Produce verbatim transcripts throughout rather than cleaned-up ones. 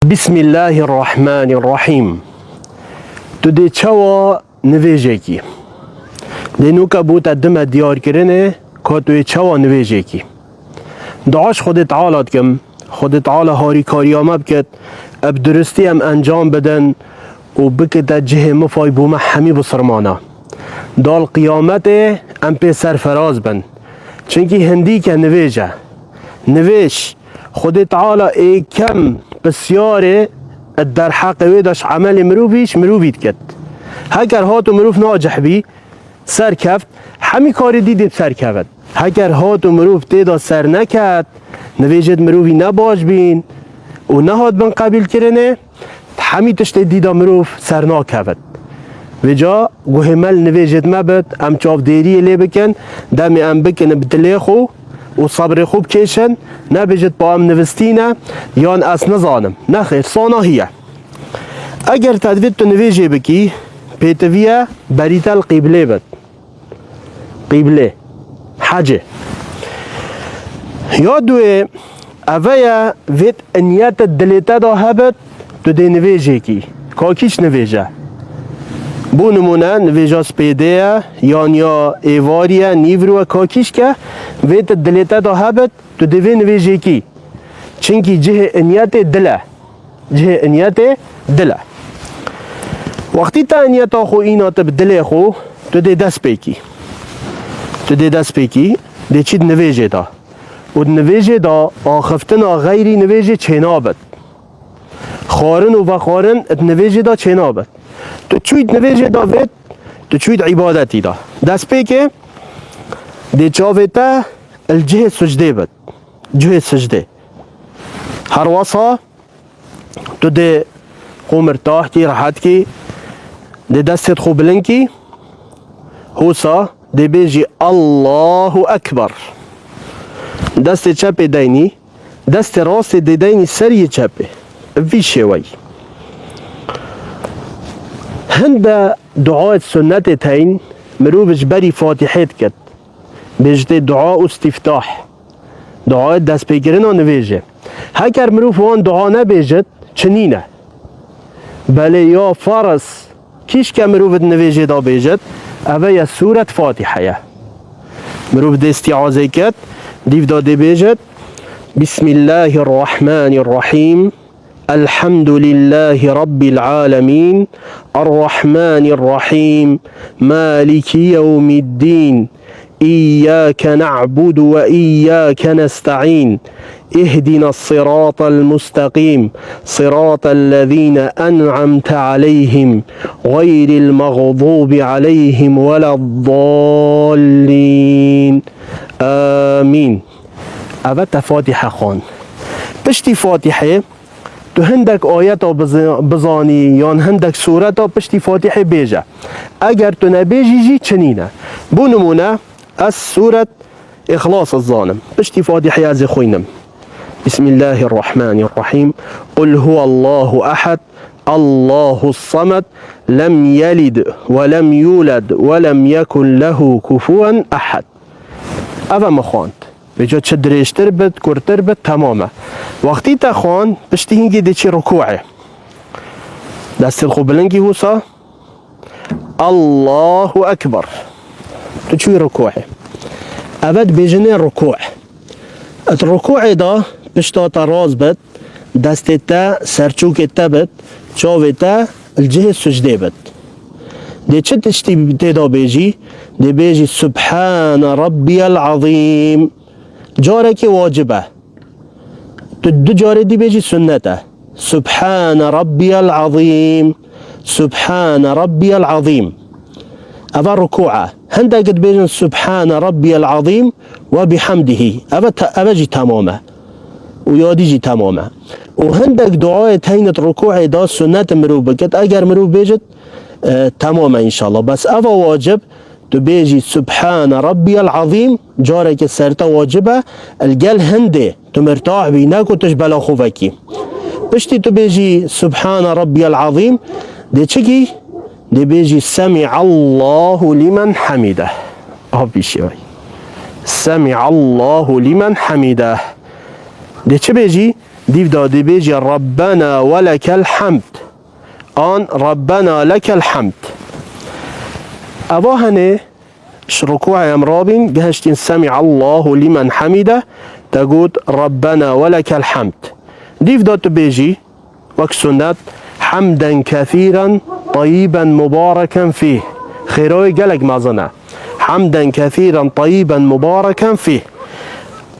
Bismillahirrahmanirrahîm. Tu dê çawa nivêjekî? Dê nûke bo te dime diyarkirinê ka tu yê çawa nivêjekî. Dua ji Xwedê Teala dikim, Xwedê Teala harîkariya me biket, ev duristî em encam bidin û bikite cihê mifay bo me hemî bisilmana. Dal qiyametê em pê serferaz bin. Çimkî hindîke nivêj e. Nivêj, Xwedê Teala êkem pisyarê di derheqê wê de ji emelê mirovî, ji mirovî diket. Heger hat û mirov nacih bî, serkeft, hemî karê dî dê serkevin. Heger hat û mirov tê de serneket, nivêjêd mirovî ne baş bîn û nehat bin qebîlkirinê, hemî tiştê dî de mirov sernakevin. Vêca guhê me li nivêjêd me bit, em çavdêriyê lê bikin, demê em bikin bi dilê xwe û sebrê xwe bikêşin, nebêjit pa em nivistî ne, yan ez nizanim. Nexêr, sanahî ye. Eger te divêt tu nivêjê bikî, pêtivî ye berî te li qîblê bit. Qîblê. Hecê. Ya duê, eve ye vêt niyet dilê te de hebit, tu dê nivêjêkî. Ka kî ji nivêje. Bo nimûne, nivêja spêdê ye, yan ya êvarî ye, nîvro ye, ka kî jike, vêt dilê te de hebit, tu dê vê nivêjêkî. Çimkî cihê niyetê dil e. Cihê niyetê dil e. Wextî te niyeta xwe îna tu bi dilê xwe, tu dê dest pê kî. Tu dê dest pê kî, dê çî di nivêjê de. Û di nivêjê de axiftina xeyrî nivêjê çênabit. Xwarin û vexwarin di nivêjê de çênabit. Tu çûyî di nivêjê de vêt, tu çûyî di îbadetî de. Destpêkê dê çavê te li cihê sicdê bit. Cihê sicdê. Her wesa tu dê xwe mirtah kî, rehet kî, dê destê xwe bilind kî, hosa dê bêjî Allahu Ekber. Destê çepê deynî, destê rastê dê deynî seriyê çepê. Vî şêweyî. Hinde duayê sunnetê teyn, mirov ji berî Fatîhê diket. Bêjitê dua û îstîftah. Duayê destpêkirina nivêjê. Heger mirov wan dua nebêjit, çi nîne. Belê ya ferz, kîşke mirov di nivêjê de bêjit, eve ye sûret Fatîhe ye. Mirov dê îstîazê ket, dîv de dê bêjit, Bismillahirrahmanirrahîm. الحمد لله رب العالمين، الرحمن الرحيم، مالك يوم الدين، إياك نعبد وإياك نستعين، اهدنا الصراط المستقيم، صراط الذين أنعمت عليهم، غير المغضوب عليهم ولا الضالين. آمين. Eve te Fatîhe xwan. Piştî Fatîhê tu hindek ayeta bizi-, bizanî yan hindek sûreta piştî Fatîhê bêje. Eger tu nebêjî jî çi nîne. Bo nimûne, ez sûret Îxlas ez zanim. Piştî Fatîhê ez ê xwînim. بسم الله الرحمن الرحيم. قل هو الله أحد، الله الصمد، لم يلد ولم يولد ولم يكن له كفوا أحد. Ev e min xwend. Vêca çi dirêjtir bit, kurtir bit, temam e. Wextî te xwend, piştî hingî dê çî rukûê. Destê xwe bilind kî wisa. Allahu Ekber. Tu çûyî rukûê. Eve dibêjinê rukû. Di rukûê de pişta te rast bit, destê te ser çûkê te bit, çavê te li cihê sucdê bit. Dê çi tiştî tê de bêjî? Dê bêjî Subhane Rabbiyel Azîm. Carekê wacib e. Tu du carê dî bêjî sunnet e. Subhane Rabbiyel Azîm. Subhane Rabbiyel Azîm. Eve rukû e. Hindek dibêjin Subhane Rabbiyel Azîm ve bihamdihî. Eve te-, eve jî temam e. Û yadî jî temam e. Û hindek duayê teynit rukûê da sunnet mirov bikit. Eger mirov bêjit, e, temam e înşallah. Bes eva wacib, tu bêjî Subhane Rabbiyel Azîm, carekê ser te wacib e, li gel hindê tu mirtah bî, ne ku tu ji bela xwe vekî. Piştî tu bêjî Subhane Rabbiyel Azîm, dê çi kî? Dê bêjî Semiallahu limen hamide. Av bî şêwey. Semiallahu limen hamide. Dê çi bêjî? Dîv da dê bêjî Rabbena we lekel hemd. An Rabbena lekel hemd. Eva hene ji rukûê em rabîn, gehiştîn Semi'allahu limen hamide, te got Rabbena we lekel hemd. Dîv da tu bêjî, wek sunnet, hemden kethîren tayyiben mubareken fîh. Xêra wê gelek mezin e. Hemden kethîren tayyiben mubareken fîh.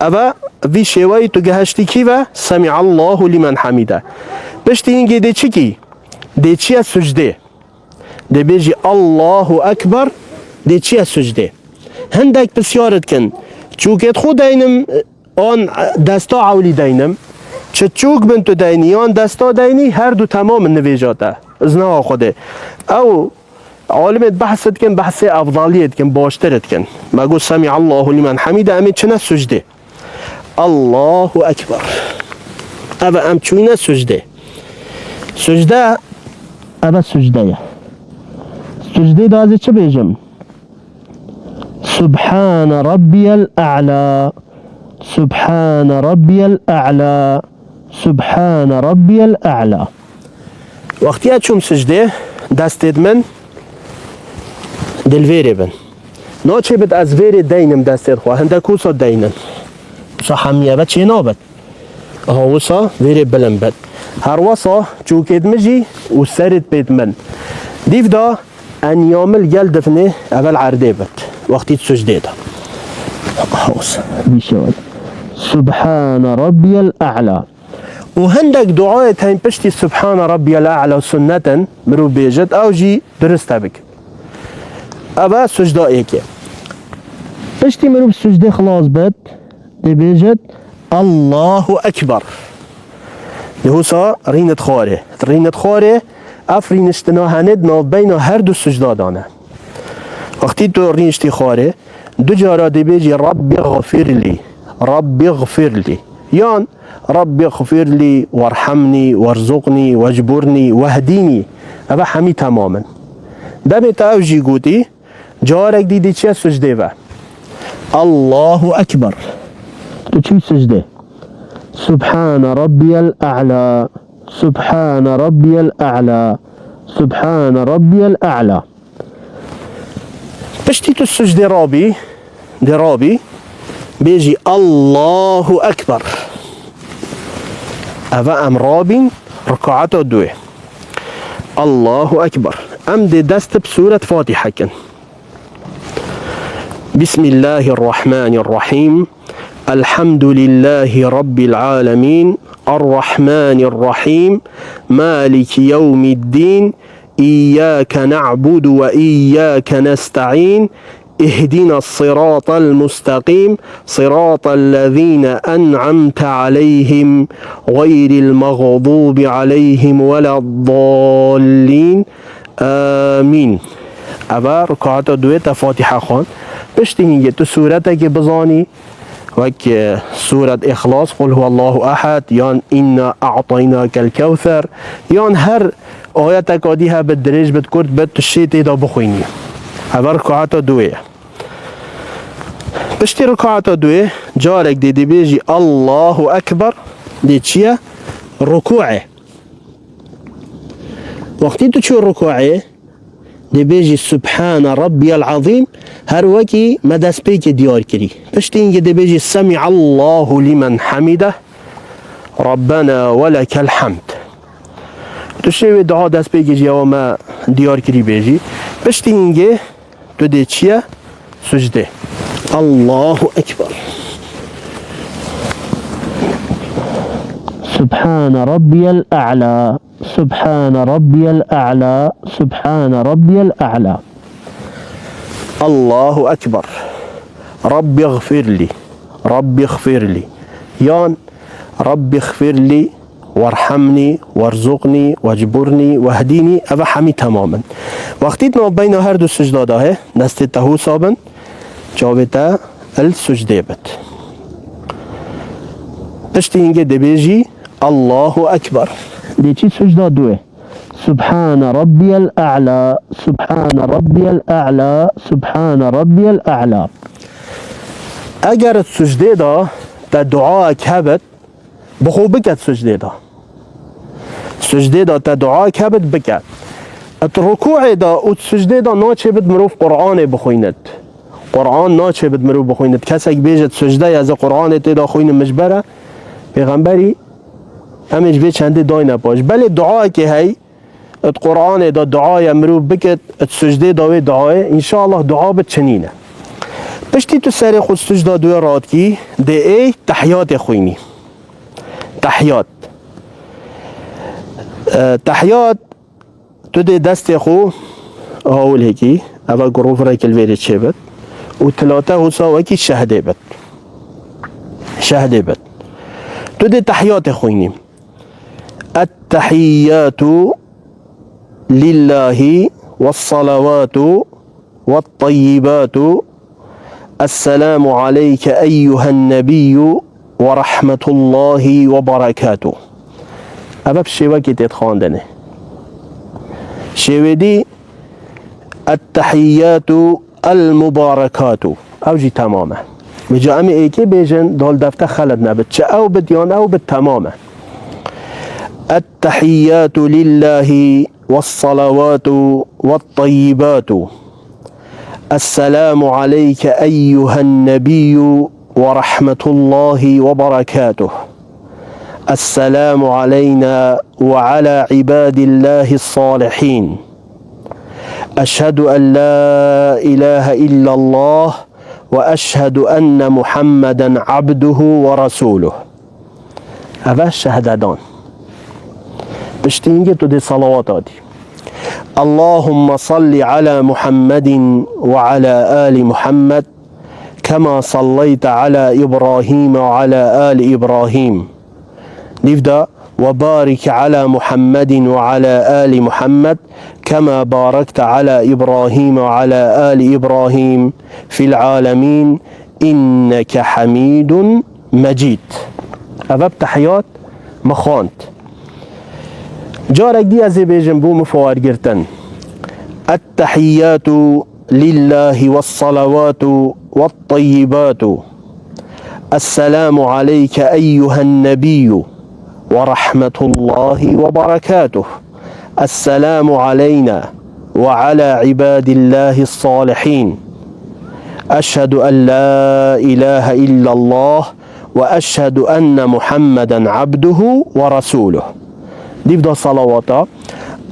Eve vî şêweyî tu gehiştî kî ve? Semi'allahu limen hamide. Piştî hingê dê çi kî? Dê çiye sucdê. Dê bêjî Allahu Ekber, dê çiye sucdê. Hindek pisyar dikin, çûkêt xwe deynim, an desta ewlî deynim. Çi çûk bin tu deynî, yan desta deynî, her du temam in nivêja te. Iznewa Xwedê. Ew alimêt behs dikin, behsê efdaliyê dikin, baştir dikin. Me got, "Semi'allahu limen hamide", em ê çine sucdê. Allahu Ekber. Eve em çûyne sucdê. Sucde, eve sucde ye. Sucdê de ez ê çi bêjim? Subhane Rabbiyel A'la. Subhane Rabbiyel A'la. Subhane Rabbiyel A'la. Wextiya çûm sicdê, destêd min dil vêrê bin. Naçê bit ez vêrê deynim destêd xwe. Hindek wisa deynin. Wisa hemiye ve çê nabit. Aha wisa vêrê bilind bit. Her wisa çûkêd min jî û serêd pêd min. Dîv da enyamil gel difnê evel erdê bit. Wextî sucdê de. Aha wisa. Vî şeway. Subhane Rabbiyel A'la. Û hindek duayê tên piştî Subhane Rabbiyel A'la sunnet in, mirov bêjit, ew jî durist e bik. Eve sucda êkê. Piştî mirov sucdê xilas bit, dê bêjit, Allahu Ekber. Dê wisa rînit xwarê. Rînit xwarê, ev rîniştina henê di navbeyna her du sucda de ne. Wextî tu rîniştî xwarê, du cara dê bêjî Rabbî xfirlî, Rabbî xfirlî. Yan Rabbî xfirlî, werhemnî, werzuqnî, wecburnî, wehdînî. Eve hemî temam in. Demê te ew jî gotî, carek dî dê çiye sucdê ve. Allahu Ekber. Tu çû sucdê. Subhane Rabbiyel A'la. Subhane Rabbiyel A'la. Subhane Rabbiyel A'la. Piştî tu sucdê rabî, dê rabî, bêjî Allahu Ekber. Eve em rabîn rikaeta duê. Allahu Ekber. Em dê dest bi sûret Fatiha kin. Bismillahirrahmanirrahim. Elhamdülillahi Rabbil alemin. Errahmanirrahim. Maliki yevmiddin. إياك نعبد وإياك نستعين. اهدنا الصراط المستقيم. صراط الذين أنعمت عليهم غير المغضوب عليهم ولا الضالين. آمين. Eva rikaeta duê te Fatiha xwend. Piştî hingê tu sûretekê bizanî, wek, e, Sûret Îxlas, Qul huwallahu ehad, yan Inna a'taynakel kewser, yan her ayeteka dî hebit, dirêj bit, kurt bit, tu şê tê de bixwînî. Eve rikaeta duê ye. Piştî rikaeta duê, carek dê dibêjî Allahu Ekber, dê çiye? Rukû ye. Wextî tu çû rukûê, dê bêjî Subhane Rabbiyel Azîm, her wekî me destpêkê diyar kirî. Piştî hingê dê bêjî Semi'allahu limen hamide, Rabbena we lekel hamd. Tu şê wê dua destpêkê jî ewa me diyar kirî bêjî. Piştî hingê tu dê çiye? Sucdê. Allahu Ekber. Subhane Rabbiyel A'la. Subhane Rabbiyel A'la. Subhane Rabbiyel A'la. Allahu Ekber. Rabbi gfirli. Rabbi gfirli. Yan Rabbi gfirli, werhemnî, werzuqnî, wecburnî, wehdînî, eve hemî temam in. Wextî di navbeyna her du sicda de he, destê te hûsa bin, çavê te il sucdê bit. Piştî hingê dibêjî, Allahu Ekber. Dê çî sucda duê. Subhane Rabbiyel A'la, Subhane Rabbiyel A'la, Subhane Rabbiyel A'la. Eger sucdê de te duayek hebit, Bi xwe bike di sucdê de. Sucdê de te dua kebit bike. Di rukûê de û di sucdê de naçêbit mirov Qur'anê bixwînit. Qur'an naçêbit mirov bixwînit. Kesek bêje di sucde ye, ez ê Qur'anê tê de xwînim, ji ber e. Pêxemberî em ê ji vê çendê dayne paş. Belê duayekê hey, di Qur'anê de duaye mirov bikit, di sucdê de wê duayê, înşallah dua bit çinîne. Piştî tu serê xwe sucda duê radikî, dê ê tehiyatê xwînî. Tehiyat. E, tehiyat, tu dê destê xwe hawil hêkî, eva gurovirek li vêrê çêbit û tilate hosa wekî şehdê bit. Şehdê bit. Tu dê tehiyatê xwînî. التحيات لله والصلوات والطيبات. السلام عليك أيها النبي ورحمة الله وبركاته. Ev bi şêwekê tê dixwandinê. Şêwê dî, التحيات المباركات. Ew jî temam e. Vêca em ê êkê bêjin, dal defte xelet nebit. Çi ew bit yan ew bit temam e. التحيات لله والصلوات والطيبات. السلام عليك أيها النبي ورحمة الله وبركاته. السلام علينا وعلى عباد الله الصالحين. أشهد أن لا إله إلا الله وأشهد أن محمدا عبده ورسوله. Ev e şehdedan. Piştî hingê tu dê salawat adî. اللهم صل على محمد وعلى آل محمد كما صليت على إبراهيم وعلى آل إبراهيم. Nîv de, وبارك على محمد وعلى آل محمد كما باركت على إبراهيم وعلى آل إبراهيم في العالمين إنك حميد مجيد. Ev e tehiyat me xwend. Carek dî ez ê bêjim bo min fawergirtin. التحيات لله والصلوات والطيبات. السلام عليك أيها النبي ورحمة الله وبركاته. السلام علينا وعلى عباد الله الصالحين. أشهد أن لا إله إلا الله وأشهد أن محمدا عبده ورسوله. Dîv de salawata.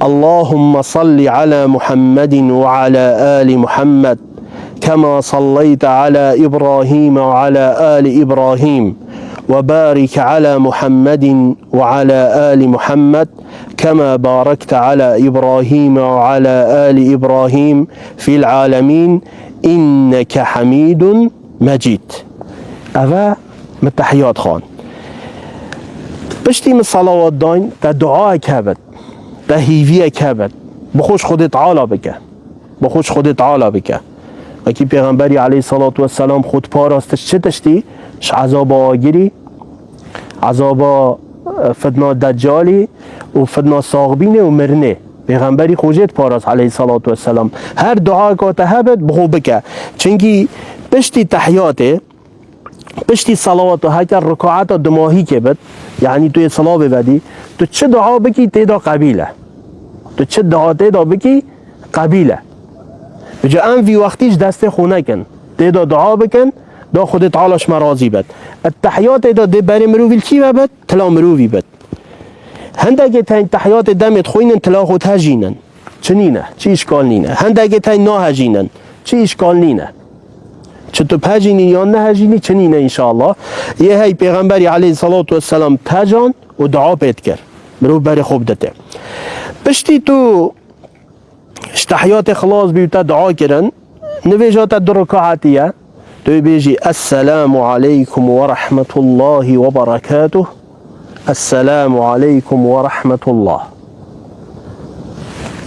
اللهم صل على محمد وعلى آل محمد كما صليت على إبراهيم وعلى آل إبراهيم وبارك على محمد وعلى آل محمد كما باركت على إبراهيم وعلى آل إبراهيم في العالمين إنك حميد مجيد. Ev e min tehiyat xwend. Piştî min salawat dayn, te duayek hebit, te hîviyek hebit. Bi xwe ji Xwedê Teala bike. Bi xwe ji Xwedê Teala bike. Wekî Pêxemberî aleyhissalatu vesselam xwe diparast ji çi tiştî? Ji ezaba agirî, ezaba, e, fitna Deccalî û fitna saxbînê û mirinê. Pêxemberî xwe jê diparast aleyhissalatu vesselam. Her duayeka te hebit, bi xwe bike. Çimkî piştî tehiyatê, piştî salawata heke rikaeta dimahîkê bit, yanî tu yê silavê vedî, tu çi dua bikî tê de qebîl e. Tu çi dua tê de bikî qebîl e. Vêca em vî wextî ji destê xwe nekin. Tê de dua bikin, da Xwedê Teala ji me razî bit. Ettehiyatê de dê berê mirovî li kî ve bit? Tila mirovî bit. Hindekê tên tehiyatê demê dixwînin, tila xwe dihejînin. Çi nîne, çi îşkal nîne. Hindekê tên nahejînin, çi îşkal nîne. Çi tu bihejînî yan nehejînî, çi nîne înşallah. Yê hey Pêxemberî aleyhissalatu vesselam dihejand û dua pê dikir. Mirov berê xwe biditê. Piştî tu ji tehiyatê xilas bî û te dua kirin, nivêja te du rikaetî ye. Tu yê bêjî, Esselamu aleykum ve rahmetullahi ve berekatuh. Esselamu aleykum ve rahmetullah.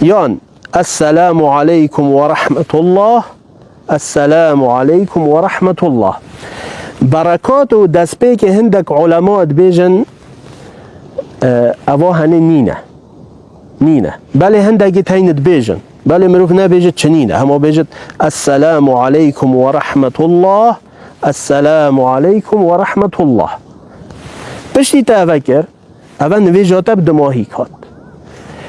Yan, Esselamu aleykum ve rahmetullah. Esselamu aleykum ve rahmetullah. Berekat û destpêkê hindek ulema dibêjin, e, eva henê nîne. Nîne. Belê hindekî teynî dibêjin. Belê mirov nebêjit çi nîne. Hema bêjit, Esselamu aleykum ve rahmetullah. Esselamu aleykum ve rahmetullah. Piştî te eve kir, eve nivêja te bi dimahîk hat.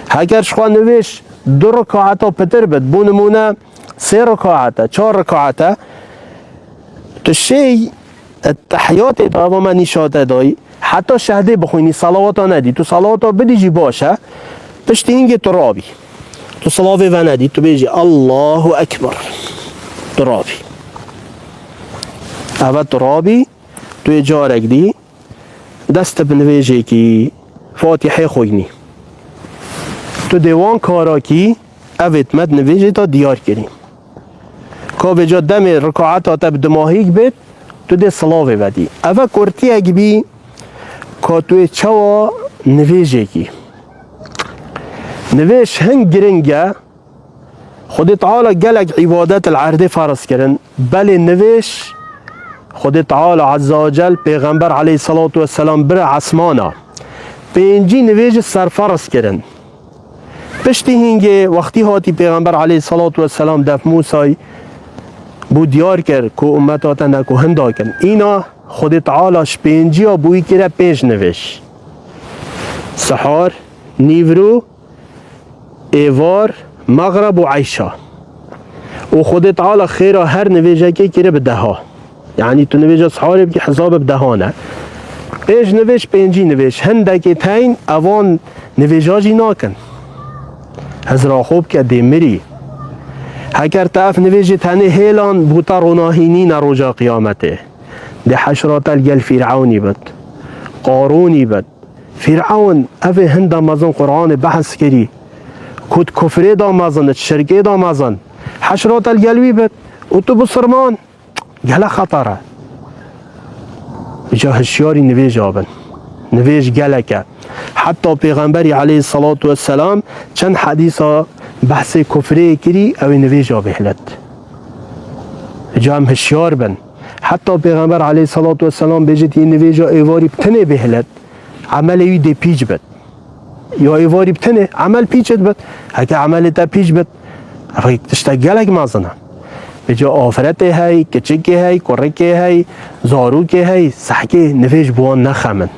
Heger ji xwe nivêj du rikaeta pitir bit, bo nimûne sê rikaete, çar rikaete, tu şêy Ettehiyatê de eva me nîşa te dayî, heta şehdê bixwînî, salawata nedî. Tu salawata bidî jî baş e. Piştî hingê tu rabî. Tu silavê venedî, tu bêjî Allahu Ekber. Tu rabî. Eve tu rabî, tu yê carek dî dest bi nivêjekî Fatîhê xwînî. Tu dê wan karakî evêt me di nivêjê de diyar kirî. Ka vêca demê rikaeta te bi dimahîk bêt, tu dê silavê vedî. Eve kurtiyek bî ka tu yê çawa nivêjekî. Nivêj hin giring e. Xwedê Teala gelek îbadet li erdê ferz kirin. Belê nivêj Xwedê Teala Azze ve Cel Pêxember aleyhissalatu vesselam bire esmana. Pêncî nivêj serferz kirin. Piştî hingê wextî hatî Pêxember aleyhissalatu vesselam def Mûsay bû diyar kir ku ummeta te ne ku hinda kin. Îna Xwedê Teala ji pênciya bûyî kire pênc nivêj. Sihar, nîvro, êvar, mexreb û eyşa. Û Xwedê Teala xêra her nivêjekê kire bi deha. Yanî tu nivêja siharê bikî hesabê bi dehan e. Pênc nivêj, pêncî nivêj. Hindekê teyn evan nivêja jî nakin. Hizra xwe bike dê mirî. Heger te ev nivêjê tenê hêlan bû te ronahînîne roja qiyametê. Dê heşra te li gel Fîrewnî bit. Qarûnî bit. Fîrewn evê hinda mezin Qur'anê behs kirî. Ku di kufrê da mezin, di şirkê da mezin. Heşra te li gel wî bit. Û tu bisirman. Gelek xeter e. Îca hişyarî nivêja bin. Nivêj gelek e. Heta Pêxemberî aleyhissalatu vesselam çend hedîsa behsê kufrê kirî, ew ê nivêja bihlet. Îca em hişyar bin. Heta Pêxember aleyhissalatu vesselam bêjit yê nivêja êvarî bi tenê bihlet. Emelê wî dê pîç bit. Ya êvarî bi tenê, emel pîç dibit. Heke emelê te pîç bit, ev tiştek gelek mezin e. Vêca afiretê hey, kiçikê hey, kurikê hey, zarokê hey, sehkê nivêj bi wan nexemin.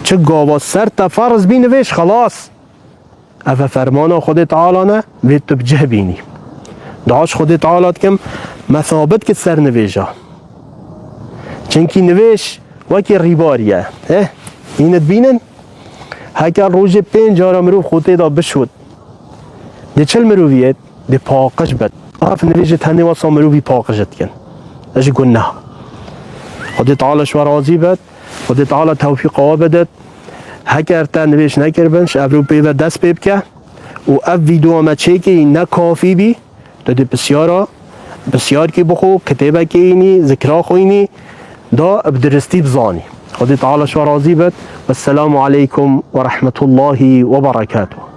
Çi gava ser te ferz bî nivêj, xelas. Ev e fermana Xwedê Teala ne, vê tu bi cih bînî. Dua ji Xwedê Teala dikim, me sabit ki ser nivêja. Çimkî nivêj wekî rîbarî ye. Eh, hîn dibînin? Heke rojê pênc cara mirov xwe tê de bişot, dê çil mirovî yêt, dê paqij bit. Ev nivêjê tenê wesa mirovî paqij dikin. Ji guneh. Xwedê Teala ji we razî bit. Xwedê Teala tewfîqa we bidit. Heger te nivêj nekiribin, ji evro pê ve dest pê bike û ev vîdeoya me çêkirî ne kafî bî, tu dê pisyara, pisyarkî bixwe, kitêbekê înî, zikra xwînî, da bi diristî bizanî. Xwedê Teala ji we razî bit. Wesselamu aleykum ve rahmetullahi ve berekatuhu.